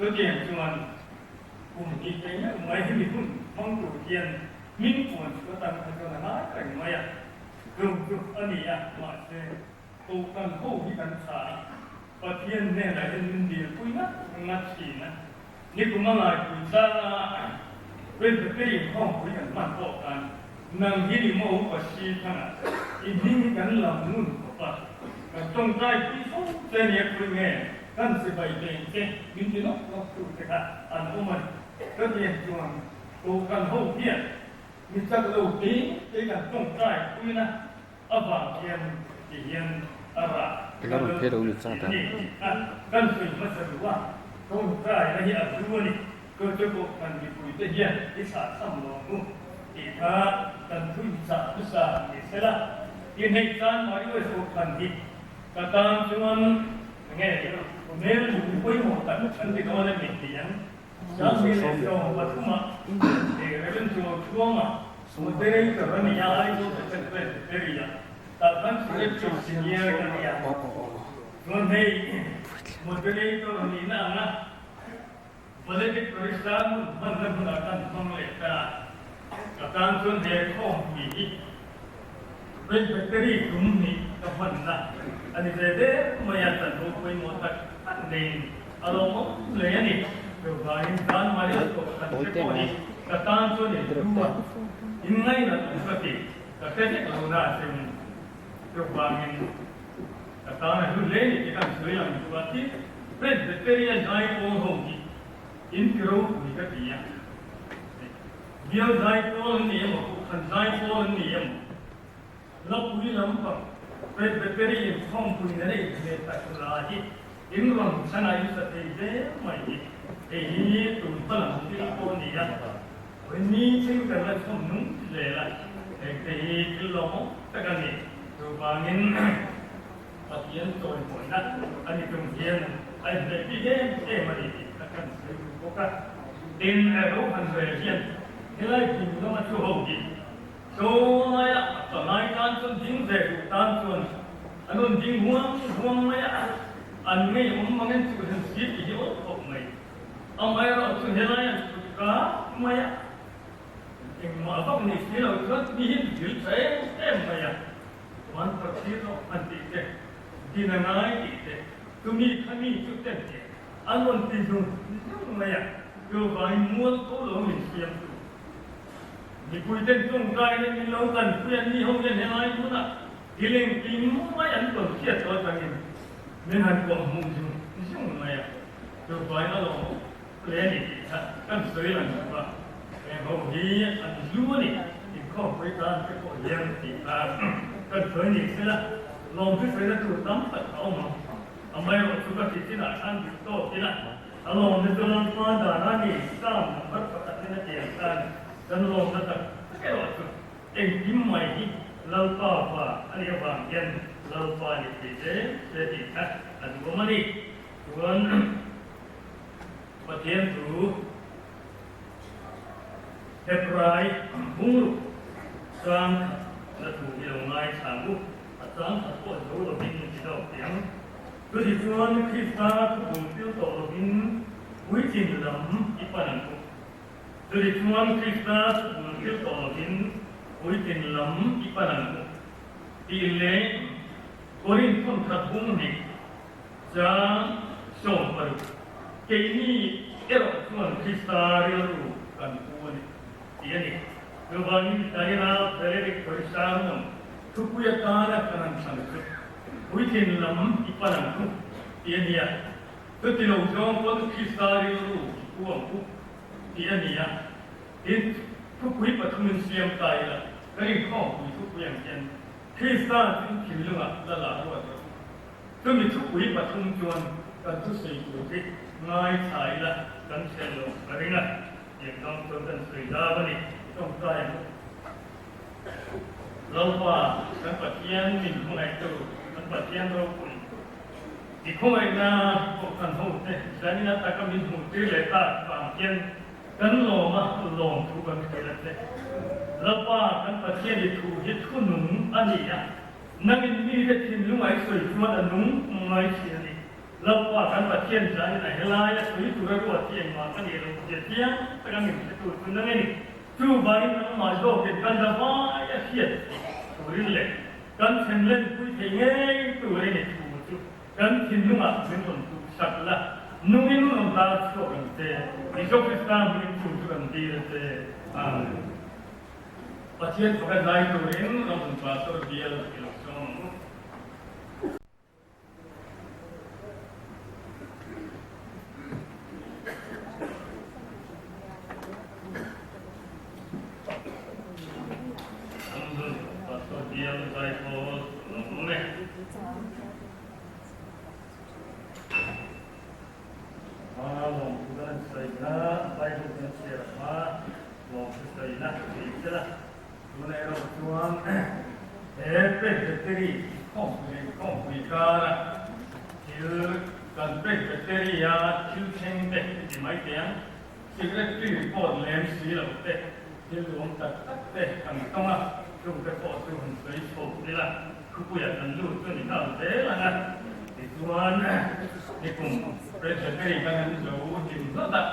Chutiang chuan kum hnih teh meuh mai hemi hun hmang tur hian hming puan chhuah atan kha chuan a ngai reng mai a, chung chu a ni a, mahse Kohhran ho hi kan tha a, Pathian hnenah hian min dilpui ngat ngat thin a, nikum a ngaipui changa Presbyterian khawmpui kan hman pawh khan nang hi ni maw upa si thangah i hming hi kan lam ngun khawp a, kan tawngtai pui fo che nia pui nge kan chibai teng che min ti nawk nawk tu te kha an awm a ni. Chutiang chuan Kohhran ho hian mi chak lo teng te kan tawngtai puina Avang hian ti hian a rah Ela rawn phei lo ni chat a. Kan sawi hmasa duh a, tawngtaina hi a hlu a ni. Chu chu pawh kan mipuite hian i thlah cham lo ang u tih kha kan thu inchah hmasa ni sela. Inneih tan mah US Kohhran hi ka tan chuan nge hmel lung pawimawh tak an ti dawn em tih ang. 2013 Rev. Chuangchuanga Moderator a ni a, Aizawl Second Presbytery ah tah khan Selective Senior ka ni a. Chuan hei Moderator a nihna anga Valedictory sermon hmanna hmunah khan hmang leh ta a. Ka tan chuan he khawmpui hi Presbytery tum nih ka hmanna a ni ve der mai a, chanvo pawimawh tak tak neiin A lawmawm hle a ni. Chuvangin tan Maria Kohhran te pawh hi ka tan chuan in hlu a, in ngainat ang ka ti. Ka hre vek lo na a cheng. Chuvangin ka tan a hlu hle ni tih kan sawi ang chu a ti. Presbyterian zaipawl ho hi in ti ropui ka ti a. Bial zaipawl an ni emaw, Kohhran zaipawl an ni emaw, Lapui lampang Presbyterian khawmpui na neih ve tak la hi in rawn chhan a in sa thei hle mai hi hei hi tun hma lam thil pawh a ni a, ni thil kan la chhawm nung zel a, heng te hi thil lawmawm tak a ni. Chuvangin Pathian chawihmawina a ni chung hian a inhneih bik em em a ni tih kha kan sawi duh bawk a. Tin, Rohan rel hian helai ding lama thu ho hi Chaw laia a palai tan chuan ding ve duh tan chuan an rawn ding huang huang mai a, an ngei awm mang in chu han si tih hi awm khawp mai. Amaherawh chu helai an thut kak mai a, engmah vak ni si lo chuan mi hi dil tha em em mai a, chuan Pathian rawh han tih te, din a ngai tih te, chumi khami chu te hne an rawn ti zung zung mai a, chuvangin mual tho lo min siam tu. Mipuiten tawngtai leh min lo tanpui an ni ho hian helai hmunah thil engkim mai an tawn chhiat tawh atangin min han kuah hmuh zung zung mai a, chuvangin a lawmawm hle a ni tih kha kan sawi lang lo va, heng ho hi an hlu a ni, inkhawmpui tan te pawh hian tih kha kan sawi ni sela, lawmthu sawina tur tam tak a awm ang, amaherawhchu ka tih chinah khan dik tawk ila. A lawmna chu Lalpa dan a ni, Psalm number pakhat in a ti ang khan kan lawmna tak tak erawh chu engkim mai hi Lalpa va a nih avang hian Lalpa ni thei zel se tih kha a duhawm a ni. Chuan Pathian thu Hebrai bungruk chang khat na thu hi lo ngaithla ang u, a chang khat pawh zo lovin i dawk teh ang. Chutichuan Krista thu bul pil tawh lovin puitlin lam i pan ang u. Chutichuan Krista thu bul pil tawh lovin puitlin lam i pan ang u tih leh Korinth thawnthat bung hnih chang 60 keini erawh chuan Krista rilru kan pu a ni tih a ni. Chuvangin Taira Frederick Pharisarmon thupui atana kan han thlan chu Puitlin lam i pan ang u tih a ni a, chuti lo zawng pawn Krista rilru i pu ang u tih a ni a. Tin, thupui pathumin siam ta ila, kan inkhawmpui thupui ang hian Krista chu in thinlungah la lah ruat rawh u. Chumi thupui pathum chuan kan thusawi tur hi ngaithla ila kan hreh lo ka ring a, tiang zawng chuan kan sawi zau a ni. Tawngtai ang u. Lalpa, kan Pathian min hmangaihtu, kan Pathian ropui, i khawngaihna Kohhran hote zanina taka min hmuhtir leh tak vang hian kan lawm a, lawm thu kan hrilh a che. Lalpa, kan Pathian i thu hi thu nung a ni a, nangin mite thinlunga i sawi chuan a nung ngai si a ni. Lalpa kan Pathian zanin a helaia sawi tura ruat hi engmah ka nih loh zia chiang taka min hretu chu nang a ni. Chuvangin nangmah zawkin kan la vai a hriat theih turin leh kan thlen lenpui thei ngei turin i thu chu kan thinlungah min rawn tuhsak la, nungin rawn tar chhuak ang che. Isua Krista hmingin chu chu kan dil a che. Amen. Pathian faka zai turin Ramhun Pastor bial i lo sawm ang u. Ramhun Pastor bial zaipawl lo awm e. Hma lawmthu kan han sawi kha Bible kan chhiar hma lawmthu sawina tih sela tunah erawh chuan he Presbytery khawmpui khawmpui kara thil kan Presbytery a thil thleng te ti mai thei ang Secretary report lem si lo te thil duhawm tak tak te kan tawng a chungte pawh chu han sawi chho ila. Thupuiah kan lut chu ni nghal zel ang a, tichuan nikum Presbytery kan han zo hlim hlawt a.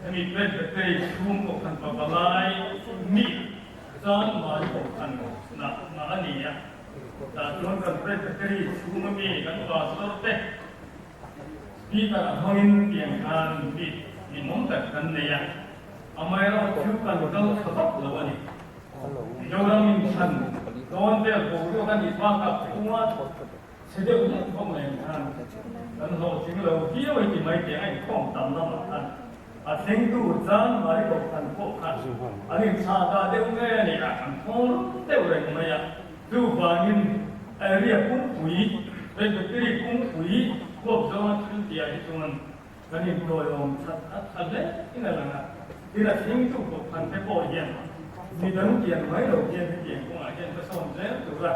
Hemi Presbytery chhung pawh khan pavalai mi zan mai pawh khan nah nah a ni a, tah chuan kan Presbytery chhunga mi kan pastor te speaker a hmangin tiang khan mi hlimawm tak kan nei a, amaherawhchu kan kal tha vak lo a ni. Mizoram in chhan dawn vel boruak a nih bakah phunga chhe deuh hlek bawk nen khan kan hlawhtling lo viau e ti mai teh a inkhawm tam lamah khan a thlengtu Chan Mari Kohhran pawh khan an inchhah dah deuh nge a nih a an thawn deuh reng mai a, chuvangin area pumpui Presbytery pumpui huap zawnga thil tihah hi chuan Kan intawiawm that a tha hle in a lang a, tin a thlengtu kohhran te pawh hian midang kian mai lo hian hetiang kawngah hian ka sawn zel tura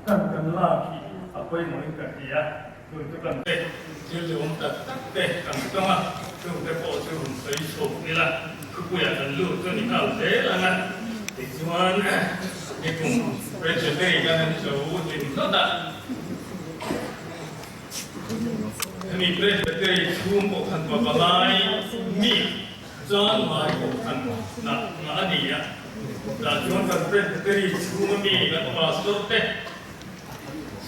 kan kan lak hi a pawimawhin ka hria. Tun chu kan te thil duhawm tak tak te kan tawng a, chungte pawh chu rawn sawi chhuak ila thupuiah kan lut chu ni nghal zel ang a, tichuan nikum Presbytery kan han zo hlim hlawt a. Hemi Presbytery chhung pawh khan pavalai mi zan mai pawh khan nah nah a ni a, tah chuan kan Presbytery chhunga mi kan Pastor te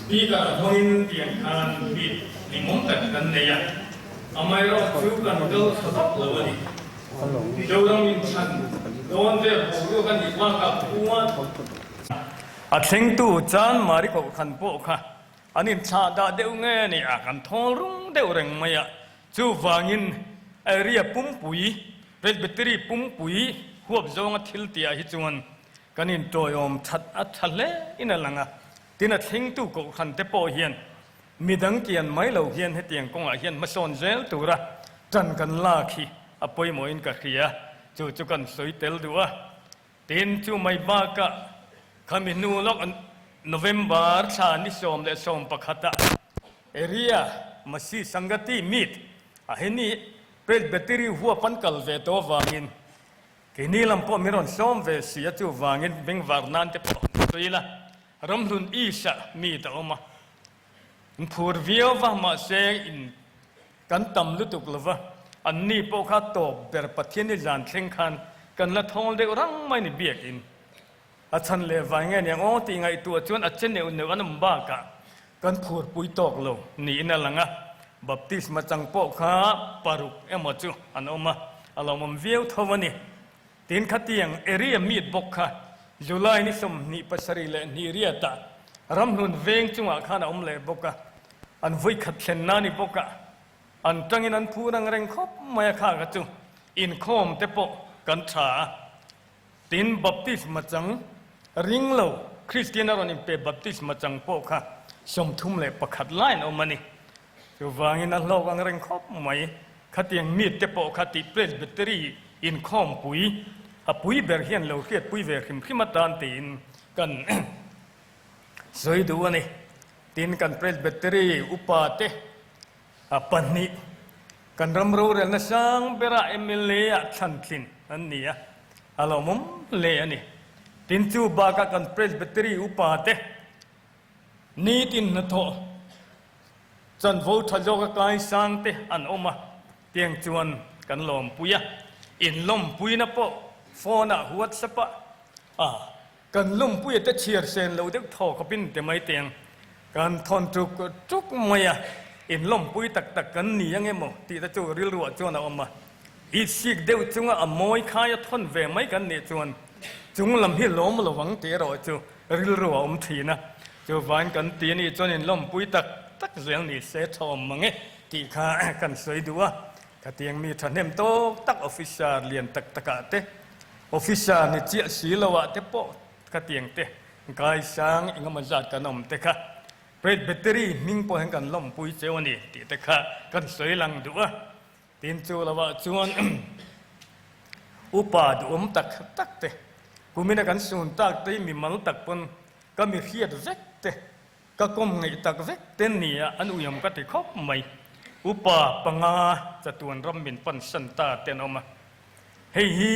Speaker a hmangin tiang khan mi hlimawm tak kan nei a, amaherawhchu kan kal tha vak lo a ni. Mizoram in chhan dawn vel boruak a nih bakah khua a thlengtu Chan Mari Kohhran pawh kha An inthlah dah deuh nge ni a, kan thawl rung deuh reng mai a. Chuvangin area pumpui, Presbytery pumpui huap zawnga thil tihah hi chuan kan intawiawm that a tha hle in a lang a. Tin a thlengtu kohhran te pawh hian midang kian mai lo hian hetiang kawngah hian hmasawn zel tura tan kan lak hi a pawimawhin ka hria. Chu chu kan sawi tel duh a. Tin, chu mai bakah khami hnu lawk November thla ni 11 ah Area Masi Sangati Meet ah heni Presbytery huap an kal ve tawh avangin keini lam pawh min rawn sawm ve si a, chuvangin bengvar nan te pawh han sawi ila, Ramhlun East ah meet a awm a, in phur viau va mahse in Kan tam lutuk lo va, anni pawh kha tawp ber Pathian i zan thleng khan kan la thawl deuh rang mai ni biakin. A chhan leh vai nge niang aw tih ngaihtuah chuan a che neuh neuh an awm bakah kan phurpui tawk lo niin a lang a, baptisma chang pawh kha paruk emaw chu an awm a, a lawmawm viau tho a ni. Tin khatiang area meet bawk kha July ni 22 riatah Ramhlun veng chungah khan a awm leh bawk a, an vawikhat thlen na ni bawk a, an tangin an phur ang reng khawp mai a kha kha chu inkhawm te pawh kan tha a. Tin baptisma chang ring lo Kristian a rawn inpe baptisma chang pawh kha 31 lai an awm a ni. Chuvangin a hlawk ang reng khawp mai. Khatiang meet te pawh kha tih Presbytery inkhawmpui a pui ber hian lo hriatpui ve hrim hrim atan tiin kan sawi duh a ni. Tin kan Presbytery upa te a pahnih kan ram rorelna sang bera mla ah thlantlin an ni a, a lawmawm hle a ni. Tin chu bakah kan Presbytery upa te. Nitin hnathawh chanvo tha zawka kaisang te an awm a, tiang chuan kan lawmpui a, inlawmpuina pawh phone ah WhatsApp ah a kan lawmpuia te chhiar sen lo deuh thaw khawpin ti mai tiang kan thawn tuk tuk mai a, inlawmpui tak tak kan ni ang emaw tih te chu rilruah chuan a awm a, itsik deuh chunga a mawi khai a thawn ve mai kan nih chuan chunglam hi lawm lo ang tih erawh chu Rilru a awm thin a, chuvain kan ti a nih chuan in lawmpui tak tak zel ni se tha awm mang e tih kha kan sawi duh a. Khatiang mi thahnem tawk tak officer lian tak takah te, officer ni chiah si loah te pawh khatiang te ngaisang engemaw zat kan awm te kha Presbytery hming pawh hian kan lawmpui cheu a ni tih te kha kan sawi lang duh a. Tin chu lovah chuan upa duhawm tak tak te, kumina kan sun tak te hi mimal tak pawn ka mi hriat vek te, ka kawm ngeih tak vek te nia an uiawm ka ti khawp mai. Upa panga chatuan ram min pan san ta te an awm a. Hei hi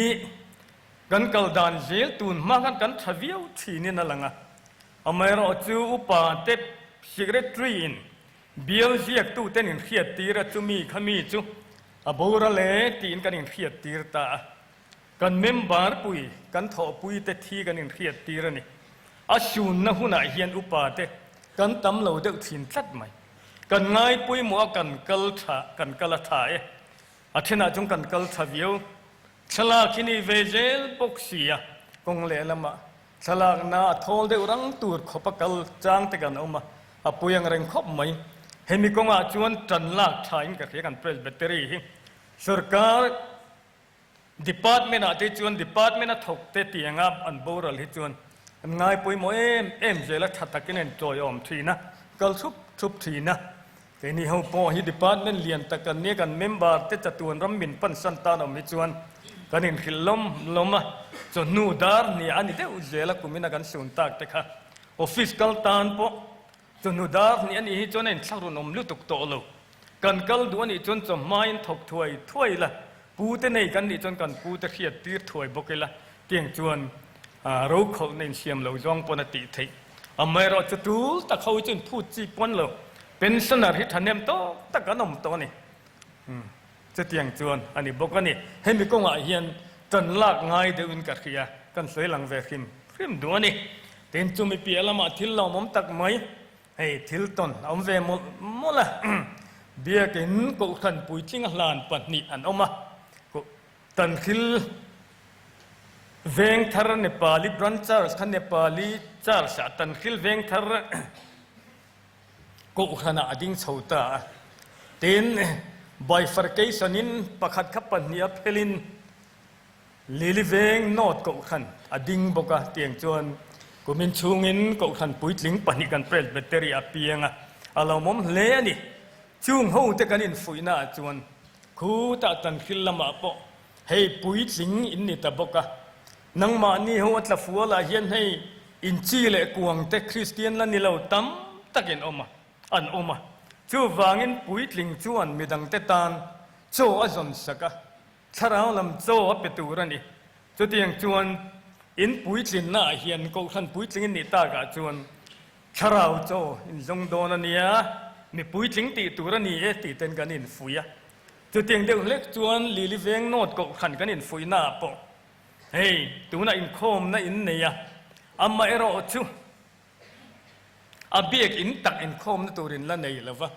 kan kal dan zel tun hma khan kan tha viau thinin a lang a. Amaherawhchu upa te secretary in Bial ziaktuten inhriattir a chumi kha mi chu a boral e tiin kan inhriattir ta a. Kan member pui, kan thawhpui te thi kan inhriattir a ni. A sunna hunah hian upa te kan tam lo deuh thin tlat mai. Kan ngai pawimawh a kan kal tha, kan kal a tha e. A thenah chuan kan kal tha viau. Thlalak hi ni ve zel bawk si a, kawng lehlamah Thlalakna a thawl deuh rang tur khawp a kal chang te kan awm a, a pui ang reng khawp mai. Hemi kawngah chuan tan lak tha in ka hria kan Presbytery hi sorkar department ah te chuan department a thawk te tianga an boral hi chuan an ngai pawimawh em em zel a tha takin an tawiawm thin a, kal thup thup thin a. Keini ho pawh hi department lian tak kan nia, kan member te chatuan ram min pansan tan awm hi chuan kan inhrilh lawm lawm a, chawhnu dar hniah a ni deuh zel a kumina kan sun tak te kha. Office kal tan pawh chawhnu dar hnih a nih hi chuan a inthlak rawn awm lutuk tawh lo. Kan kal duh a nih chuan chawhmain thawk thuai thuai ila, pu te nei kan nih chuan kan pu te hriat tir thuai bawk ila, tiang chuan rokhawlhna insiam lo zawng pawn a tih theih. Amaherawhchu tul tak ho hi chu inphut chi pawn lo. Pensioner hi thahnem tawk tak an awm tawh a ni. Chutiang chuan a ni bawk a ni. Hemi kawngah hian tan lak ngai deuhin ka hria, kan sawi lang ve hrim hrim duh a ni. Tin, chumi piah lamah thil lawmawm tak mai, hei thil tawn a awm ve mawlh mawlh a. Biakin Kohhran puitling a hlan pahnih an awm a, Tan thil veng thar Nepali Branch Church kha Nepali Church ah tan thil veng thar Kohhran ah a ding chho ta a. Tin, bifurcation in pakhat kha pahnih a phel in Lili veng North Kohhran a ding bawk a. Tiang chuan kumin chhungin Kohhran puitling pahnih kan Presbytery a piang a, a lawmawm hle a ni. Chung ho te kan infuihna ah chuan Khutah tan thil lamah pawh hei puitling in ni ta bawk a, nangmahni ho a tla fual ah hian hei inchi leh kuang te Kristian la ni lo tam tak in awm a, an awm a. Chuvangin puitling chuan midang te tan chaw a zawn sak a, thlarau lam chaw a pe tur a ni. Chutiang chuan in puitlinna ah hian Kohhran puitling in nih tak ah chuan Thlarau chaw in zawng dawn a nia, mi puitling tih tur a ni e tih ten kan infuih a. Chutiang deuh hlek chuan Lili veng nawt kohhran kan infuihna ah pawh hei tunah inkhawmna in nei a, amaherawh chu a biak in tak inkhawmna tur in la nei lo va,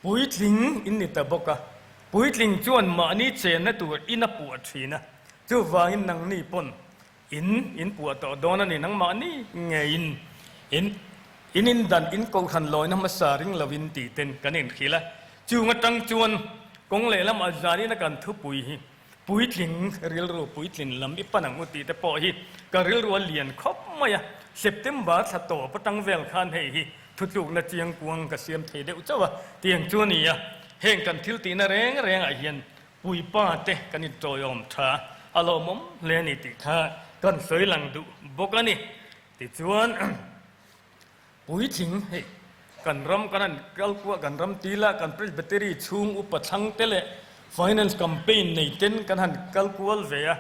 puitling in ni ta bawk a, puitling chuan mahni chenna tur in a puah thin a, chuvangin nangni pawn In in puah tawh dawn a ni, nangmahni ngeiin in in in dan in kohhran lawina hmasa ring lovin tih ten kan inhrilh a. Chung atang chuan kawng lehlam ah zanin a kan thupui hi puitling rilru puitlin lam i pan ang u tih te pawh hi ka rilru a lian khawp mai a. September thla tawp atang vel khan hei hi thutlukna chiang kuang ka siam thei deuh chauh a, tiang chu a ni a. Heng kan thil tihna reng reng ah hian Puipa te kan intawiawm tha a lawmawm hle a ni tih kha kan sawi lang duh bawk a ni. Tichuan puitling hei kan ram kan han kal kuah kan ram tila kan Presbytery chhung upa thlang te leh finance campaign nei ten kan han kal kual ve a,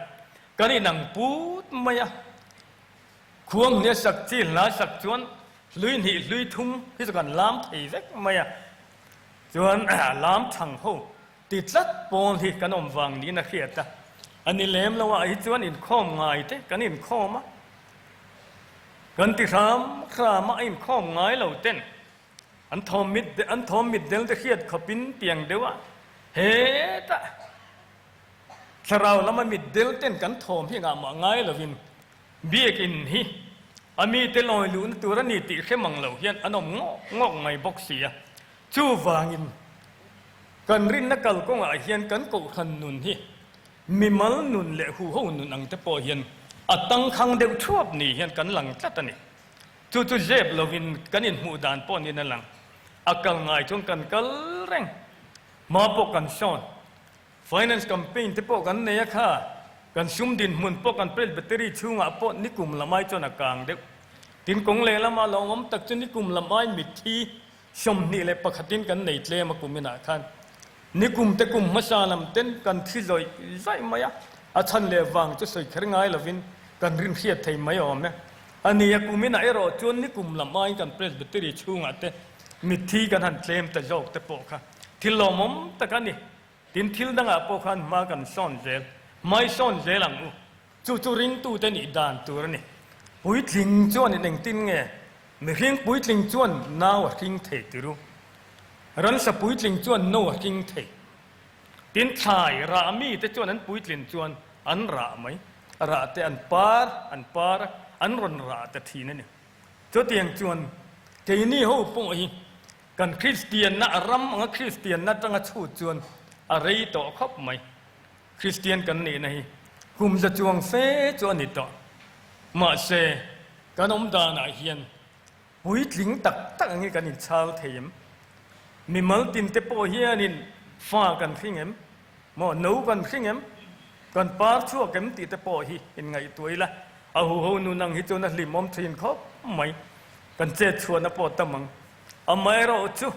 kan inang put mai a. Khuang hne sak chi hla sak chuan. Hlui hnih hlui thum hi chu kan lam thei vek mai a, chuan lam thang ho ti tlat pawl hi kan awm vang niin a hriat a, a ni lem lo ah hi chuan inkhawm ngai te kan inkhawm a, kan ti hram hram a, a inkhawm ngai lo ten an thawm mit an thawm mit del te hriat khawpin tiang deuh a hetah thlarau lama mit del ten kan thawm hi engah mah ngai lovin Biakinn hi a mite lawi luhna tur a ni tih hre mang lo hian an awm ngawk ngawk mai bawk si a. Chuvangin, kan rinna kalkawngah hian kan kohhran nun hi mimal nun leh huho nun ang te pawh hian a tangkhang deuh thuap ni hian kan lang tlat a ni. Chu chu zep lovin kan inhmuh dan pawh niin a lang. A kal ngai chuan kan kal reng. Hma pawh kan sawn. Finance campaign te pawh kan nei a kha, kan sum dinhmun pawh kan Presbytery chhungah pawh nikum lam ai chuan a kang deuh. Tin kawng lehlam ah lo awm tak chu nikum lam ai mitthi 21 in kan nei tlem a kum inah khan nikum te kum hmasa lam ten kan thi zawih zawih mai a, a chhan leh vang chu sawi kher ngai lovin kan rin hriat thei mai awm e. A ni a kum inah erawh chuan nikum lam aiin kan Presbytery chhungah te mitthi kan han tlem ta zawk te pawh kha thil lawmawm tak a ni. Tin, thil dangah pawh khan hma kan sawn zel, hmai sawn zel ang u. Chu chu ringtute nih dan tur a ni. Puitling chuan in engtin nge? Mihring puitling chuan nau a hring thei tir u. Ransa puitling chuan no a hring thei. Tin, thlai rah mite chuan an puitlin chuan an rah mai. Rah te an par, an par a, an rawn rah ta thin a ni. Chutiang chuan keini ho pawh hi Kan Kristianna a ram anga Kristianna atanga chhut chuan a rei tawh khawp mai. Kristian kan nihna hi kum za chuang fe chu a ni tawh. Mahse, kan awm danah hian puitling tak tak angin kan inchhal thei em? Mimal tinte pawh hianin fa kan hring em? Maw no kan hring em? Kan par chhuak em tih te pawh hi inngaihtuah ila, a huho nun ang hi chuan a hlimawm thin khawp mai. Kan chet chhuahna pawh tam ang. Amaherawh chu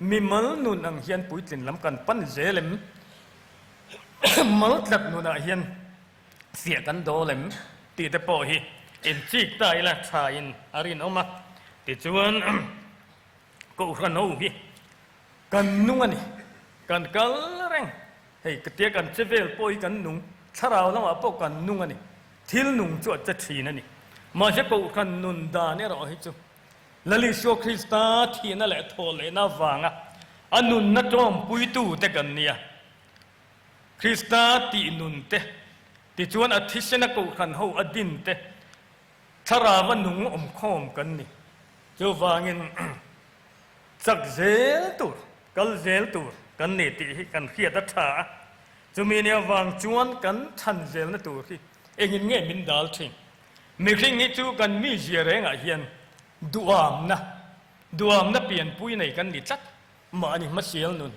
mimal nun ang hian puitlin lam kan pan zel em? Mal tlat nunah hian fiah kan dawl em? Tih te pawh hi inchik ta ila tha in a rinawm a. Tichuan Kohhran ho hi kan nung a ni, kan kal reng. Hei tia kan che vel pawh hi kan nung, thlarau lamah pawh kan nung a ni. Thil nung chu a che thin a ni. Mahse Kohhran nun dan erawh hi chu Lal Isua Krista thihna leh thawhlehna avanga a nunna tawmpuitute kan nia. Krista tih nun te, tichuan a thisena kohhran ho a din te, thlarava nung awmkhawm kan ni. Chuvangin chak zel tur, kal zel tur kan ni tih hi kan hriat a tha a. Chumi nia vang chuan kan chhan zelna tur hi engin nge min dal thin? Mihring hi chu kan mizia rengah hian duamna, duamna pianpui nei kan ni tlat. Mahni hmasial nun,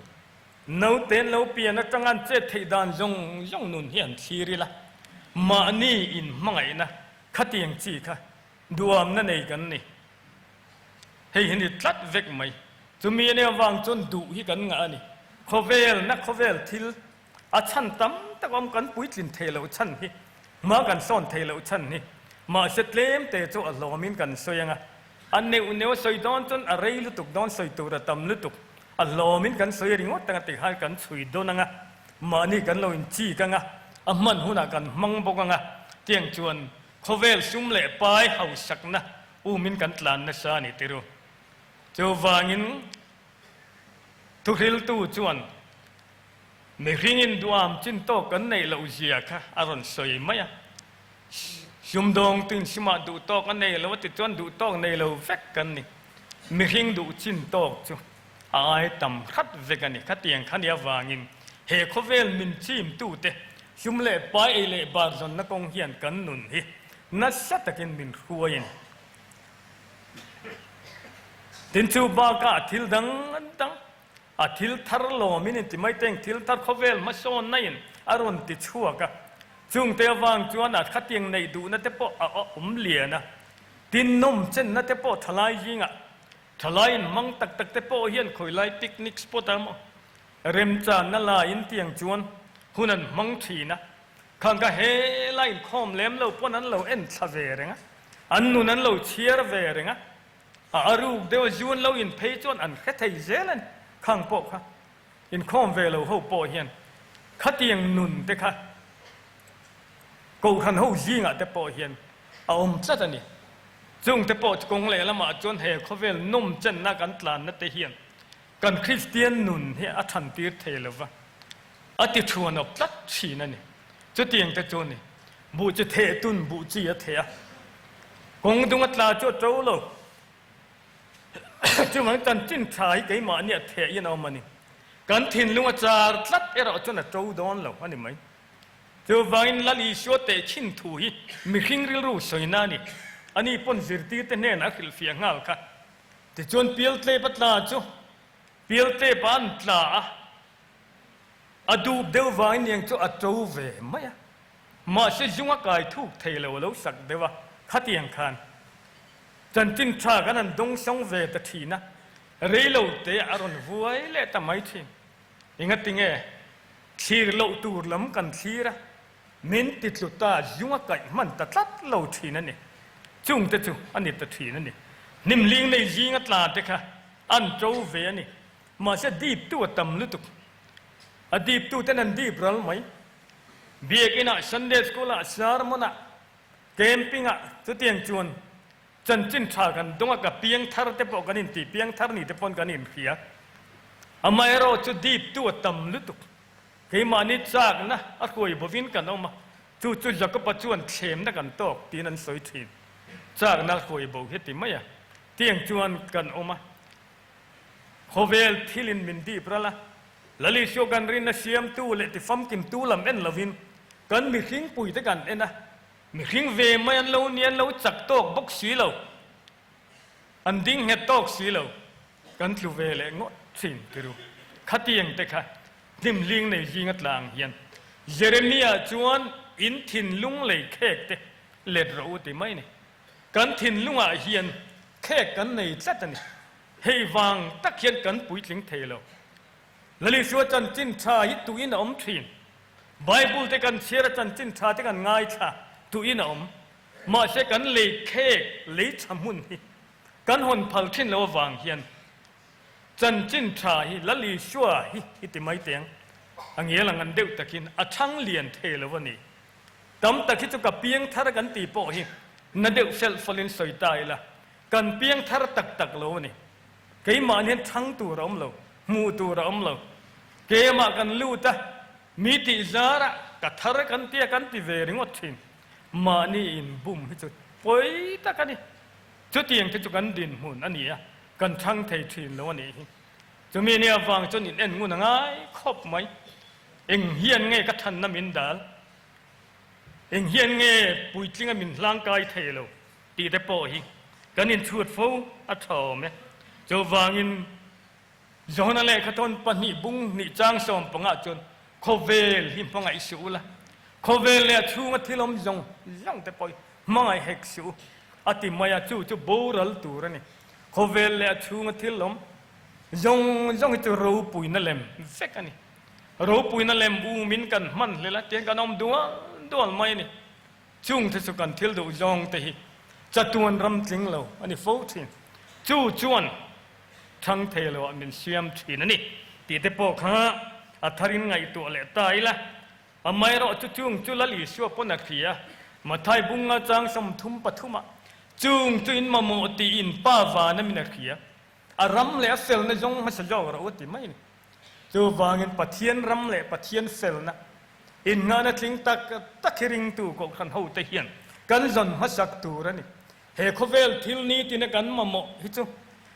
nauten lo pian atanga an chet theih dan zawng zawng nun hi an thlir ila, mahni inhmangaihna khatiang chi kha duamna nei kan ni. Hei hi ni tlat vek mai. Chumi ania vang chuan duh hi kan ngah a ni. Khawvelna khawvel thil A chhan tam tak awm kan puitlin thei loh chhan hi, hma kan sawn thei loh chhan hi, mahse tlem te chu a hlawmin kan sawi ang a, a neuh neuh a sawi dawn chuan a rei lutuk dawn sawi tur a tam lutuk, a hlawmin kan sawi ringawt ang a tikhan kan chhui dawn ang a, mahni kan lo inchik ang a, a hman hunah kan hmang bawk ang a, tiang chuan khawvel sum leh pai hausakna umin kan tlan nasa a ni tiru. Chuvangin thuhriltu chuan. Mihringin duam chin tawk kan neih loh zia kha a rawn sawi mai a. Sumdawng tuin sumah duh tawk a nei lo a ti chuan duh tawk nei lo vek kan ni. Mihring duh chin tawk chu a ai tam hrat vek a ni. Khatiang kha nia vangin he khawvel min chimtute sum leh pai ei leh bar zawnna kawng hian kan nun hi nasa takin min hruai a ni. Tin chu bakah thil dang dang A thil thar lawmin in ti mai teng thil thar khawvel hmasawnna in a rawn ti chhuak a. Chungte avang chuan a khatiang neih duhna te pawh a awm lian a. Tin nawm chenna te pawh thalai zingah thalai in hmang tak tak te pawh hian khawilai picnic spot a maw remchanna laiin tiang chuan hun an hmang thin a. Khang ka helai inkhawm lem lo pawn an lo en thla ve reng a, an nun an lo chhiar ve reng a. A a ruk deuh a zuan lo in phei chuan an hre thei zel a ni. Khang pawh kha inkhawm ve lo ho pawh hian khatiang nun te kha Kohhran ho zingah te pawh hian a awm tlat a ni. Chung te pawh chu kawng lehlamah chuan he khawvel nawm chenna kan tlanna te hian kan Kristian nun hi a than tir thei lo va, a ti thuanawp tlat thin a ni. Chutiang te chu a ni. Buh chi theh tun buh chi a theh a, kawng dung a tla chu a to lo. Chuvang chanchin tha hi keimahni a theh in a awm a ni. Kan thinlung a char tlat erawh chuan a to dawn lo a ni mai. Chuvangin Lal Isua tehkhin thu hi mihring rilru sawina a ni. Ani pawn zirtirte hnenah a hrilhfiah nghal kha. Tichuan pialtlep a tla chu pialtlep ah an tla a, a dup deuh vangin niang chu a to ve mai a. Mahse zung a kai thuk thei lo a lo sak deuh a, khatiang khan chanchin tha kan han dawngsawng ve ta thin a, reilo te a rawn vuai leh ta mai thin. Engatinge thlir loh tur lam kan thlir a, min ti tlu ta zung a kaih hman ta tlat lo thin a ni. Chung te chu a ni ta thin a ni. Hnimling nei zing a tla te kha an to ve a ni. Mahse dip tu a tam lutuk. A dip tu ten an dip ral mai. Biakinah, Sunday School ah, sermon ah, camping ah chutiang chuan chanchin tha kan dawng a, ka piang thar te pawh kan intih piang thar ni te pawn kan inhria. Amaherawh chu dip tu a tam lutuk. Keimahni chakna a hruai bovin kan awm a, chu chu Jakoba chuan thlemna kan tawk tiin an sawi thin. Chakna a hruai bo hi ti mai a, tiang chuan kan awm a. Khawvel thilin min dip ral a, Lalisua kan rinna siamtu leh tifamkimtu lam en lovin kan mihring puite kan en a, mihring ve mai an lo ni, an lo chak tawk bawk si lo, an ding nghet tawk si lo, kan tlu ve leh ngawt thin tiru. Khatiang te kha hlimhling nei zinga tlang hian Jeremia chuan in thinlung lei khek te let rawh u ti mai ni. Kan thinlungah hian khek kan nei tlat a ni. Hei vang tak hian kan puitling thei lo. Lalisua chanchin tha hi tuin a awm thin. Bible te kan chhiar a chanchin tha te kan ngaithla tuin a awm. Mahse kan lei khek lei tha hmun hi kan hawn phal thin lo avang hian chanchin tha hi Lalisua hi i ti mai teng a ngel ang an deuh takin a thang lian thei lo a ni. Tam tak hi chu ka piang thar kan tih pawh hi na deuh felh fawlin sawi ta ila, kan piang thar tak tak lo a ni. Keimah hian thang tur a awm lo, hmuh tur a awm lo. Keimah kan lut a, mi tih zarah ka thar kan tia kan ti ve ringawt thin. Mahni inbum hi chu pawi tak a ni. Chutiang te chu kan dinhmun a ni a, kan thang thei thin lo a nih hi. Chumi nia vang chuan in en ngun a ngai khawp mai. Eng hian nge ka thanna min dal? Eng hian nge puitlinga min hlangkai thei lo tih te pawh hi kan inchhut fo a tha awm e. Chuvangin Johana lehkhathawn pahnih bung hnih chang 15 chuan khawvel hi hmangaih suh ula, khawvel leh a chhunga thil awm zawng zawng te pawh hi hmangaih hek suh u a ti mai a, chu chu boral tur a ni. Khawvel leh a chhunga thil awm zawng zawng hi chu ropuina lem vek a ni. Ropuina lem umin kan hman hlel a, tiang kan awm dual dual mai a ni. Chung te chu kan thil duh zawng te hi chatuan ram tling lo a ni fo thin. Chu chuan thang thei lo ah min siam thin a ni tih te pawh kha a tharin ngaihtuah leh ta ila. Amaherawh chu chung chu Lal Isua pawn a hria, Mathai bunga chang 33 ah chung chu in mamawh tiin Pa vana min a hria, a ram leh a felna zawng hmasa zawk rawh u ti mai a ni. Chuvangin Pathian ram leh Pathian felna innghahna tling tak tak hi ringtu Kohhran hote hian kan zawn hmasak tur a ni. He khawvel thil nitina kan mamawh hi chu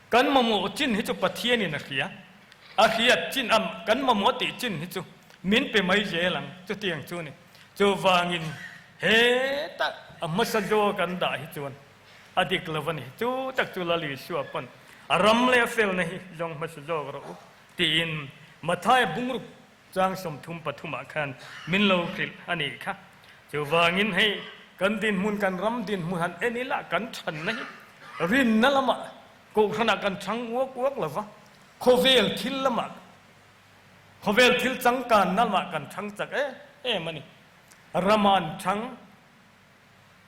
kan mamawh chin hi chu Pathianin a hria. A hriat chin a kan mamawh tih chin hi chu min pe mai zel ang chutiang chu a ni. Chuvangin heta a hmasa zaw kan dah hi chuan a dik lo a ni. Chu tak chu Lal Isua pawn a ram leh a felna hi zawng hmasa zawk rawh u tiin Mathaia bungruk chang 33 ah khan min lo hrilh a nih kha. Chuvangin hei kan dinhmun kan ram dinhmun han en ila kan thanna hi rinna lamah kohhranah kan thang uak uak lo va, khawvel thil lamah khawvel thil changkanna lamah kan thang chak em em a ni. Rama an thang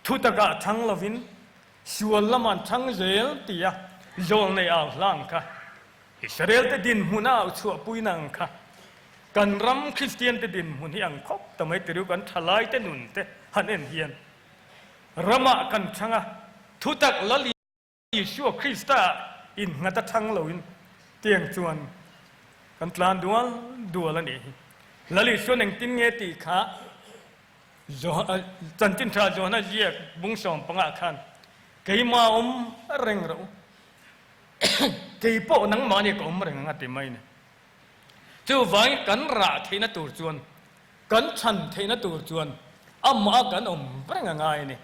Thutakah thang lovin sual lam an thang zel ti a. Zawlnei au hlang kha, Israel-te dinhmun a au chhuahpuina ang kha, kan ram Kristiante dinhmun hi ang khawp ta mai tiril kan thalaite nunte han en hian ramah kan chhang a, thutak Lal Isua Krista innghat a chhang loin tiang chuan kan tlan dual dual a nih hi. Lal Isuan engtin nge tih kha Chanchin Tha Johana ziak bung sawmpangah khan keimah awm reng rawh u, kei pawh nangmah nih ka awm reng ang a ti mai a ni. Chuvangin kan rah theihna tur chuan, kan chhan theihna tur chuan amah kan awm reng a ngai a ni.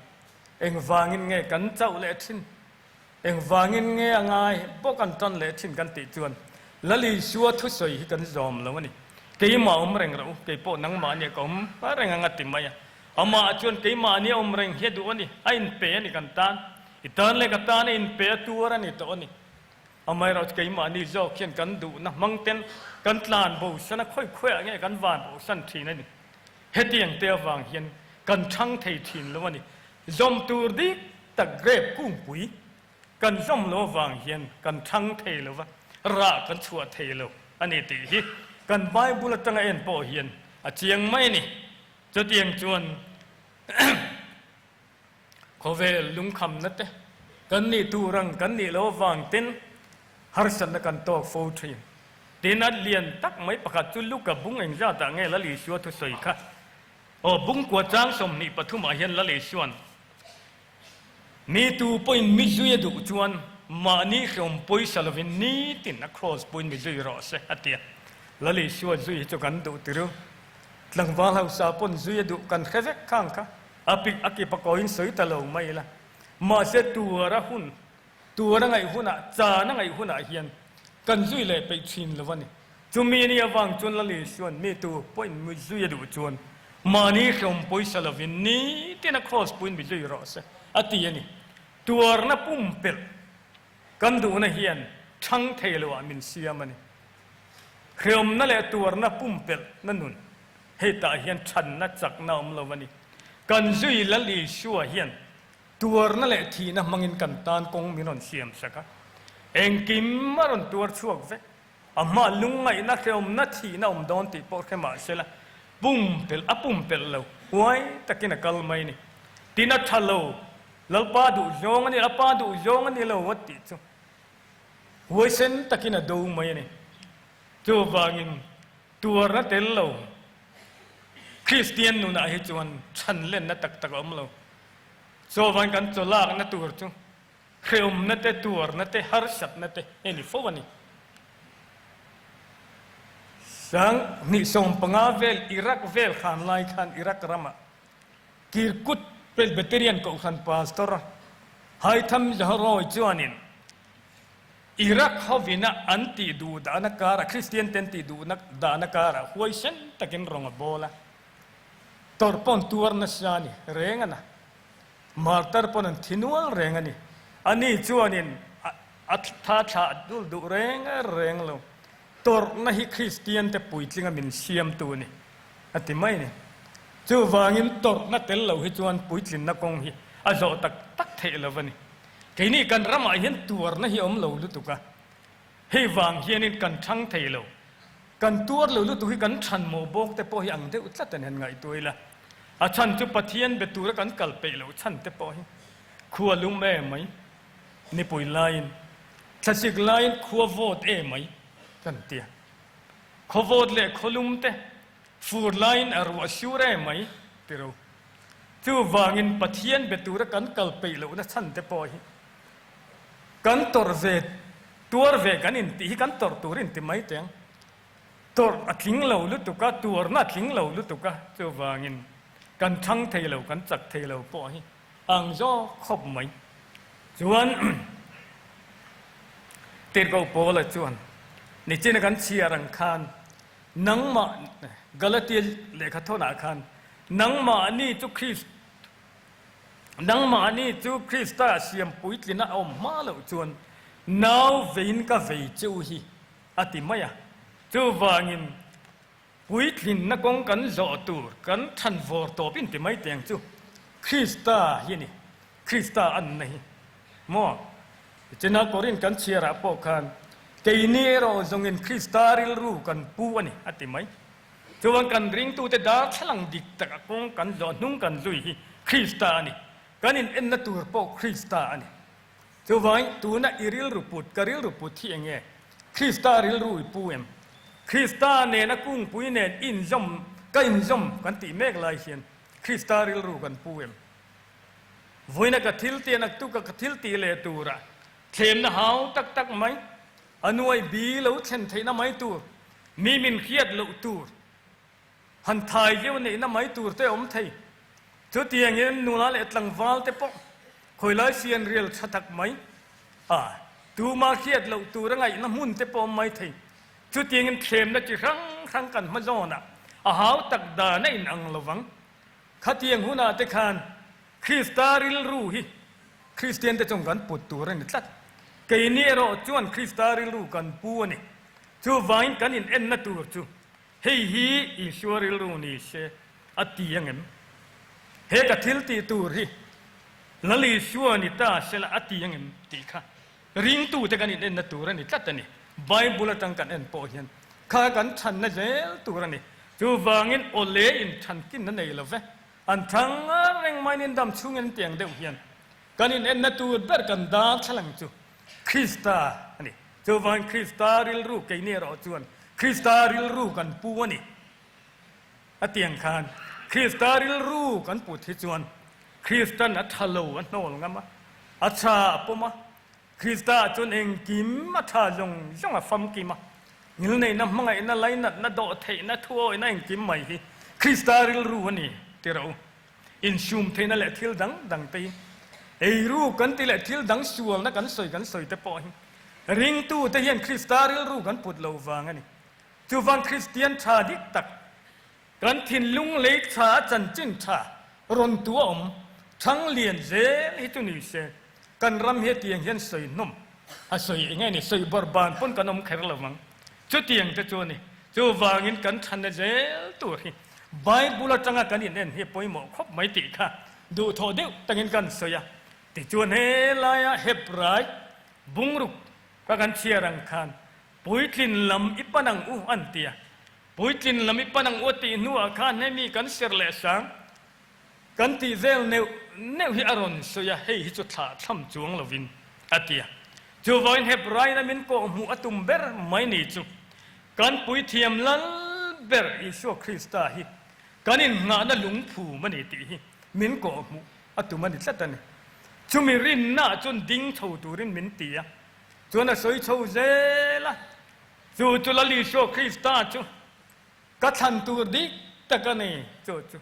Engvangin nge kan chauh leh thin? Engvangin nge a ngai bawk an tan leh thin kan tih chuan Lal Isua thusawi hi kan zawm lo a ni. Keimah awm reng rawh u, kei pawh nangmah nia ka awm reng ang a ti mai a. Amah chuan keimah nia awm reng hi a duh a ni, a inpe a ni kan tan. I tan leh ka tan a inpe a tuar a ni tawh a ni. Amaherawhchu keimahni zawk hian kan duhna hmang ten kan tlan bosan a, khawi khawiah nge kan van bosan thin a ni. Hetiang te avang hian kan chhang thei thin lo a ni. Zawm tur dik tak grape kungpui kan zawm lo avang hian kan chhang thei lo va, rah kan chhuah thei lo a ni tih hi kan Bible atanga en pawh hian a chiang mai a ni. Chutiang chuan Khawvel lungkhamna te kan nih tur ang kan nih loh avang ten harsatna kan tawk fo thin. Tin, a lian tak mai pakhat chu Luka bung engzatah nge Lal Isua thusawi kha? Aw, bung kua chang 23 ah hian Lal Isua'n, Mi tu pawhin mi zui a duh chuan mahni hlawm pawisa lovin nitin a kraws puiin mi zui rawh se, a ti a. Lal Isua zui hi chu kan duh tiru. Tlangval hausa pawn zui a duh kan hre vek khang kha. A pik a kip a kawiin sawi ta lo mai ila. Mahse tuar a hun, tuar a ngaih hunah, chan a ngaih hunah hian kan zui leh peih thin lo a ni. Chumi ni avang chuan Lal Isua'n mi tu pawhin mi zui a duh chuan mahni hlawm pawisa lovin nitin a kraws puiin mi zui rawh se a ti a ni. Tuarna pumpelh kan duhna hian chhang thei loah min siam a ni. Hreawmna leh tuarna pumpelhna nun hetah hian chhanna chakna awm lo a ni. Kan zui Lal Isua hian tuarna leh thihna hmangin kan tan kawng min rawn siam sak a, engkim a rawn tuar chhuak vek. A hma lungngaihna hreawmna thihna awm dawn tih pawh hre mah sela, pumpelh a pumpelh lo, huai takin a kal mai a ni. Tin a tha lo, Lalpa duh zawng a ni, a pa duh zawng a ni lo a tih chu Huaisen takin a do mai a ni. Chuvangin tuarna tel lo Kristian nunah hi chuan chhanlenna tak tak a awm lo. Chuvangin kan chawlakna tur chu hrehawmna te, tuarna te, harsatna te hei ni fo a ni. 2015 vel Iraq vel khan lai khan Iraq ramah Kirkuk Presbyterian Kohhran Pastor Haitham Zahrawi chuanin Iraq hovina an tih duh dahna karah, Kristian te an tih duh dahna karah huaisen takin rawng a bawl a. Tawrh pawn tuar nasa a ni reng a na. Martar pawn an thi nual reng a ni. Ani chuanin a tha thlah dul duh reng reng lo. Tawrhna hi Kristian te puitlinga min siamtu a ni a ti mai a ni. Chuvangin tawrhna tel lo hi chuan puitlinna kawng hi a zawh tak tak theih lo a ni. Keini kan ramah hian tuarna hi a awm lo lutuk a, hei vang hianin kan thang thei lo. Kan tuar lo lutuk hi kan chhan mawh bawk te pawh hi ang deuh tlat a ni han ngaihtuah ila. A chhan chu Pathian be tura kan kal peih loh chhan te pawh hi khua lum em mai, nipui laiin, thlasik laiin khua vawt em mai kan ti a. Khaw vawt leh khaw lum te fur laiin a ruah sur em mai ti ro. Chuvangin Pathian be tura kan kal peih lohna chhan te pawh hi kan tawrh ve, tuar ve kan intih hi kan tawrh tur inti mai teh ang. Tawrh a tling lo lutuk a, tuarna a tling lo lutuk a, chuvangin kan thang thei lo, kan chak thei lo pawh hi a ang zawk khawp mai. Chuan Tirhkoh Paula chuan nichina kan chhiar ang khan nangmah Galatia lehkhathawnah khan Nangmahni chu Krist, nangmahni chu Krista siam puitlina a awm hma loh chuan nau veiin ka vei che u hi, a ti mai a. Chuvangin puitlinna kawng kan zawh tur kan than vawr tawp in ti mai teng chu Krista hi a ni, Krista anna hi maw? Tichena Korin kan chhiarah pawh khan keini erawh zawngin Krista rilru kan pu a ni a ti mai. Chuan kan ringtute darthlalang dik tak a kawng kan zawh hnung kan zui hi Krista a ni. Kan inenna tur pawh Krista a ni. Chuvangin tuna i rilru put, ka rilru put hi eng nge? Krista rilru i pu em? Krista nena kungpui nen i inzawm, ka inzawm kan tih mek lai hian Krista rilru kan pu em? Vawiina ka thil tih naktuka ka thil tih leh turah thlemna hau tak tak mai, a nuai bi lo thlen theihna mai tur, mi min hriat loh tur, Han thai viau neihna mai tur te awm thei. Chutiangin nula leh tlangval te pawh khawilai sian rial tha tak mai a, tuma hriat loh tur a ngaihna hmun te pawh awm mai thei. Chutiangin thlemna chi hrang hrang kan hma zawnah a hau tak dan a inang lo vang. Khatiang hunah te khan Krista rilru hi Kristian te chuan kan put tur a ni tlat. Keini erawh chuan Krista rilru kan pu a ni. Chuvangin kan inenna tur chu Hei hi Isua rilru ni se a ti ang em? He ka thil tih tur hi Lal Isua ni ta sela a ti ang em tih kha ringtute kan inenna tur a ni tlat a ni. Bible atang kan en pawh hian kha kan chhanna zel tur a ni. Chuvangin awle inthan kin a nei lo ve. An thang reng mai nin dam chhungin an ti ang deuh hian kan inenna tur ber kan darthlalang chu Krista a ni. Chuvangin Krista rilru keini erawh chuan Krista rilru kan pu a ni. A tiang khan Krista rilru kan put hi chuan Kristan a tha lo a hnawl ngam a, a tha a pawm a, Krista ah chuan engkim a tha zawng zawng a famkim a, ngilneihna, hmangaihna, lainatna, dawhtheihna, thuawihna engkim mai hi Krista rilru a ni ti rawh u. Insum theihna leh thil dang dang te hi eiru kan ti leh thil dang sualna kan sawi kan sawi te pawh hi ringtu te hian Krista rilru kan put lo vang a ni. Chuvang Kristian tha dik tak kan thinlung lei tha a chanchin tha rawn tu a awm thang lian zel hi chu ni se kan ram hi hetiang hian sawi hnawm a sawi eng nge ni sawi bawrhban pawn kan awm kher lo vang. Chutiang te chu a ni. Chuvangin kan chhanna zel tur hi Bible atanga kan inen hi a pawimawh khawp mai tih kha duhthawh deuh takin kan sawi a. Tichuan helaia Hebrai bungruk ka kan chhiar ang khan puitlin lam i pan ang u an ti a. Puitlin lam i pan ang u a tih hnuah khan hemi kan ser leh sang Kan tih vel neuh neuh hi a rawn sawi a, hei hi chu thlah thlam chuang lovin a ti a. Chuvangin Hebraina min kawh hmuh a tum ber mai ni chu kan puithiam lal ber Isua Krista hi kan innghahna lungphum a ni tih hi min kawh hmuh a tum a ni tlat a ni. Chumi rinnaah chuan ding chho turin min ti a, chuan a sawi chho zel a, chu chu Lal Isua Krista chu ka thlan tur dik tak a ni, chu chu.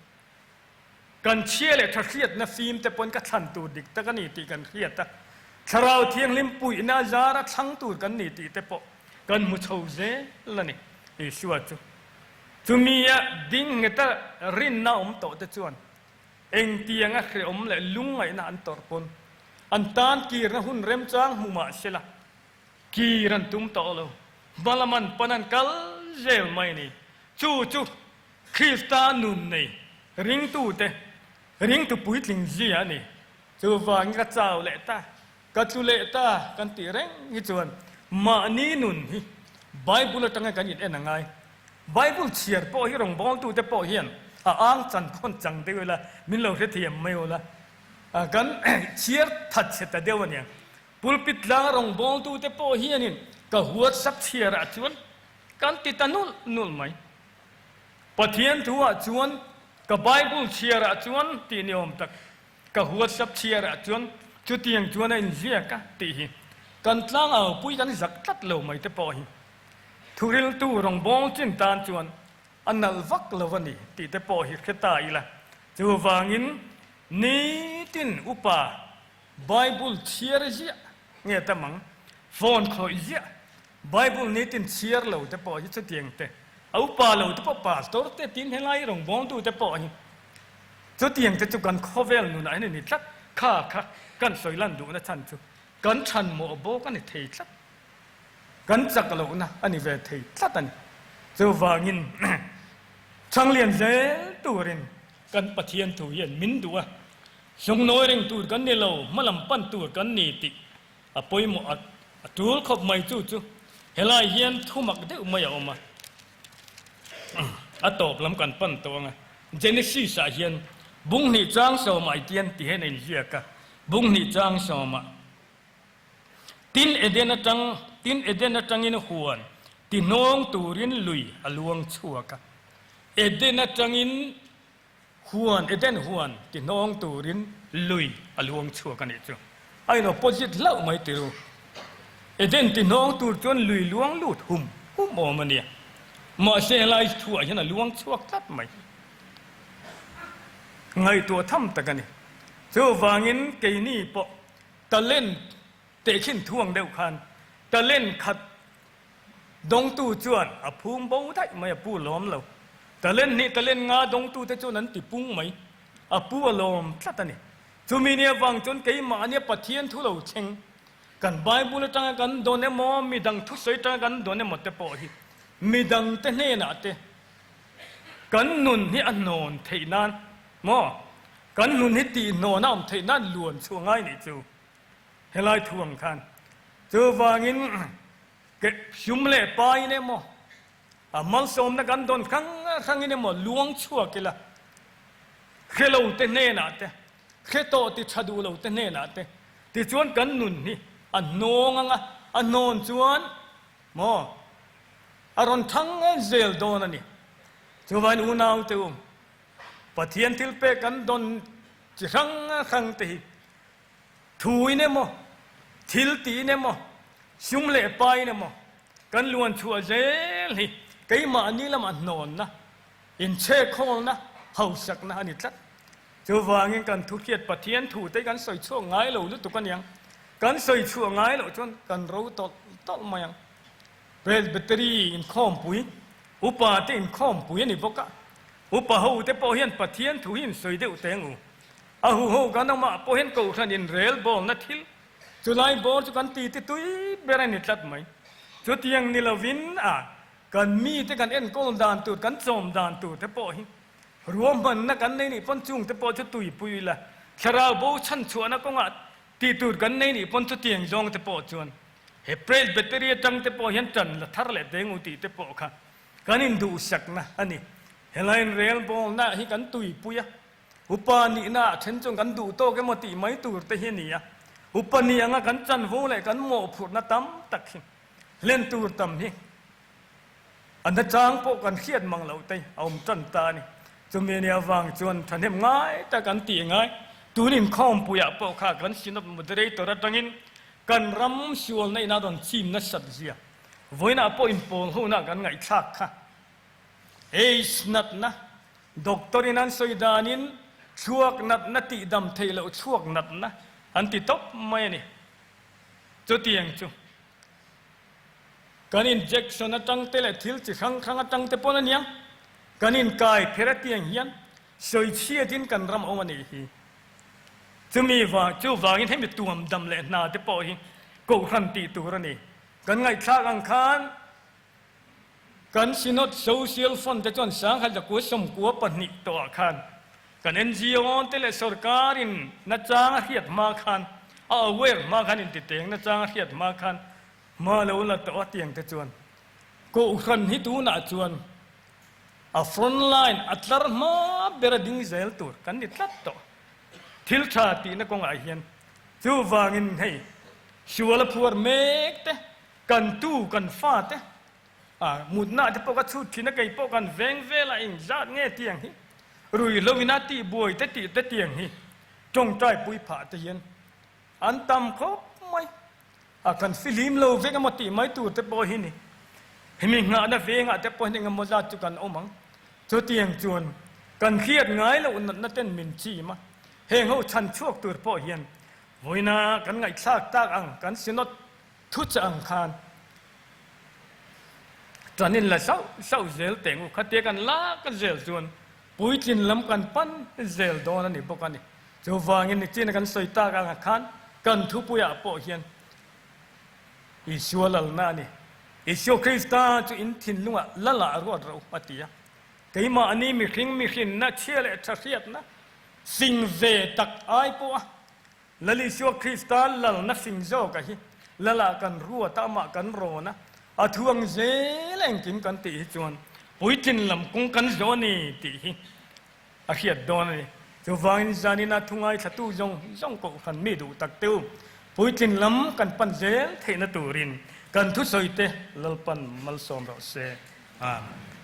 Kan chhia leh tha hriatna fim te pawn ka thlan tur dik tak a ni tih kan hriat a, Thlarau Thianghlim puihna a zara thlang tur kan ni tih te pawh kan hmu chho zel a ni. Isua chu chumia ding ngheta rinna awm tawh te chuan engtianga hrehawm leh lungngaihna an tawrh pawn an tan kirna hun remchang hmu mah sela kir an tum tawh lo, hmalam an pan an kal zel mai a ni. Chu chu Krista nun nei ringtute ringtu puitling zia a ni. Chuvangin ka chau leh ta, ka tlu leh ta kan tih reng hi chuan mahni nun hi Bible atanga kan in en a ngai. Bible chhiar pawh hi rawngbawltute pawh hian a ang chan khawn chang deuh ila min lo hrethiam mai ula kan chhiar that chhe ta deuh a nia. Pulpit tlanga rawngbawltute pawh hianin ka huatsak chhiarah chuan kan ti ta nulh nulh mai. Pathian thu ah chuan ka Bible chhiar ah chuan tih ni awm tak, ka WhatsApp chhiar ah chuan chutiang chuan a inziak a tih hi kan tlangau pui kan zak tlat lo mai te pawh hi thuriltu rawngbâwl chin tan chuan a nalh vak lo a ni tih te pawh hi hre ta ila. Chuvangin nitin upa Bible chhiar ziah nge tam ang, phone khawih ziah, Bible nitin chhiar lo te pawh hi chutiang te, a upa lo te pawh pastor te tin helai rawngbawltu te pawh hi chutiang te chu kan khawvel nunah hian a ni tlat, kha kha kan sawi lan duhna chhan chu kan chhan mawh bawk a ni thei tlat, kan chak lohna a ni ve thei tlat a ni. Chuvangin Thanglian zel turin kan Pathian thu hian min duh a, Sungnawi reng tur kan ni lo, hmalam pan tur kan ni tih. A pawimawh a a tul khawp mai chu chu helai hian thu mak deuh mai a awm a. A tawp lam kan pan tawh ang a. Genesis ah hian bunghnih chang sawmah i tian ti hian a inziak a, bunghnih chang sawmah tin Eden atang tin Eden atangin huan ti hnawng turin lui a luang chhuak a. Eden atangin Huan, Eden huan ti hnawng turin lui a luang chhuak a nih chu. A in opposite hlauh mai ti ru. Eden ti hnawng tur chuan lui luang lut hum hum awm a nia. Mahse helai thuah hian a luang chhuak tlat mai. Ngaihtuah tham tak a ni. Chuvangin keini pawh talent tehkhin thuang deuh khan talent khat Dawngtu chuan a phum bo daih mai a pu lawm lo. Talent hnih talent nga dawngtute chuan an ti pung mai. A pu a lawm tlat a ni. Chumi ni avang chuan keimahnia Pathian thu lo thleng, kan Bible atanga kan dawn emaw, midang thusawi atanga kan dawn emaw te pawh hi midangte hnenah te kan nun hi a hnawn theih nan maw, kan nun hi tihhnawn a awm theih nan luan chhuah ngai nih chu. Helai thu ang khan chuvangin sum leh pain emaw a malsawmna kan dawn hrang hrangin emaw luang chhuak ila hre lo te hnenah te hre tawh ti tha duh lo te hnenah te tichuan kan nun hi a hnawng anga a hnawn chuan maw a rawn thang zel dawn a ni. Chuvangin unaute u Pathian thil pek kan dawn chi hrang hrang te hi Thuin emaw, thil tiin emaw, sum leh pain emaw kan luan chhuah zel hi keimahni lamah hnawnna, inchhekhawlna, hausakna a ni tlat. Chuvangin kan thuhriat Pathian thute kan sawi chhuak ngai lo lutuk aniang. Kan sawi chhuah ngai loh chuan kan ro tawlh tawlh mai ang. Presbytery inkhawmpui, upa te inkhawmpui a ni bawk a, upa hote pawh hian Pathian thu hi insawi deuh teng u. A huho kan awmah pawh hian kohhran inrelbawlna thil chulai bawr chu kan ti ti tui ber a ni tlat mai. Chutiang ni lovin a kan mite kan enkawl dan tur, kan chawm dan tur te pawh hi ruahmanna kan nei nih pawn chung te pawh chu tuipui ila, thlarau bo chhanchhuahna kawngah tih tur kan nei nih pawn chutiang zawng te pawh chuan he Presbytery atang te pawh hian tan la thar leh deng u tih te pawh kha kan induhsakna a ni. Helai inrelbawlna hi kan tuipui a. Upa nihna ah then chuan kan duh tawk emaw tih mai tur te hi a ni a, upa ni anga kan chanvo leh kan mawhphurhna tam tak hi hlen tur tam hi a nachang pawh kan hriat mang loh te a awm tan ta a ni. Chumi nia avang chuan thahnem ngai tak an tih ngai. Tun inkhawmpuiah pawh kha kan Synod Moderator atangin kan ram sualna ina rawn chim nasat zia vawiinah pawh inpawl hona kan ngaihthlak kha AIDS natna Doctor in an sawi danin thluak natna tihdam theih loh chhuak natna an ti tawp mai a ni. Chutiang chu kan injection atang te leh thil chi hrang hrang atang te pawn a nia, kan inkai pher atiang hian sawi chhiatin kan ram awm a nih hi. Chumi vang chuvangin hemi tuam dam leh hna te pawh hi kohhran tih tur a ni. Kan ngaihthlak ang khan Kan Synod Social Fund te chuan Sangha Zakua 92 tawhah khan kan NGO te leh sorkar in nachang a hriat hma khan a aware hma khan intiteng nachang a hriat hma khan hma lo la tawh a tiang te chuan Kohhran hi tunah chuan a front line a tlar hma ber a ding zel tur kan ni tlat tawh. Thil tha tihna kawngah hian chuvangin hei sual a phuar mek te Kan tu, kan fa te, a mutna te pawh ka chhut thin a, kei pawh kan veng vel a engzat nge tiang hi, ruihlo in a tih buai te tih te tiang hi tawngtai pui phah te hian an tam khawp mai. A kan fihlim lo vek emaw tih mai tur te pawh hi ni. Hemi nghahna vengah te pawh hian engemaw zat chu kan awm ang. Chutiang chuan kan hriat ngai loh natna ten min chim a, heng ho chhan chhuak tur pawh hian vawiina kan ngaihthlak tak ang kan Synod Thu che ang khan ṭan in la zauh zauh zel teh u, khatia kan lak zel chuan puitlin lam kan pan zel dawn a ni bawk a ni. Chuvangin nichina kan sawi tak ang khan kan thupuiah pawh hian Isua lalna a ni. Isua Krista chu in thinlungah lala ruat rawh u a ti a. Keimahni mihring mihrinna chhia leh ṭha hriatna sing ve tak ai pawha Lal Isua Krista lalna hring zawka hi. Lala kan ruat a, amah kan rawn a, a thu ang zel engkim kan tih hi chuan puitlin lam kawng kan zawh a ni tih hi a hriat dawn a ni. Chuvangin zanina thu ngaithlatu zawng zawng kohhran mi duh tak te u, puitlin lam kan pan zel theihna turin kan thusawi te Lalpan malsawm rawh se. Amen.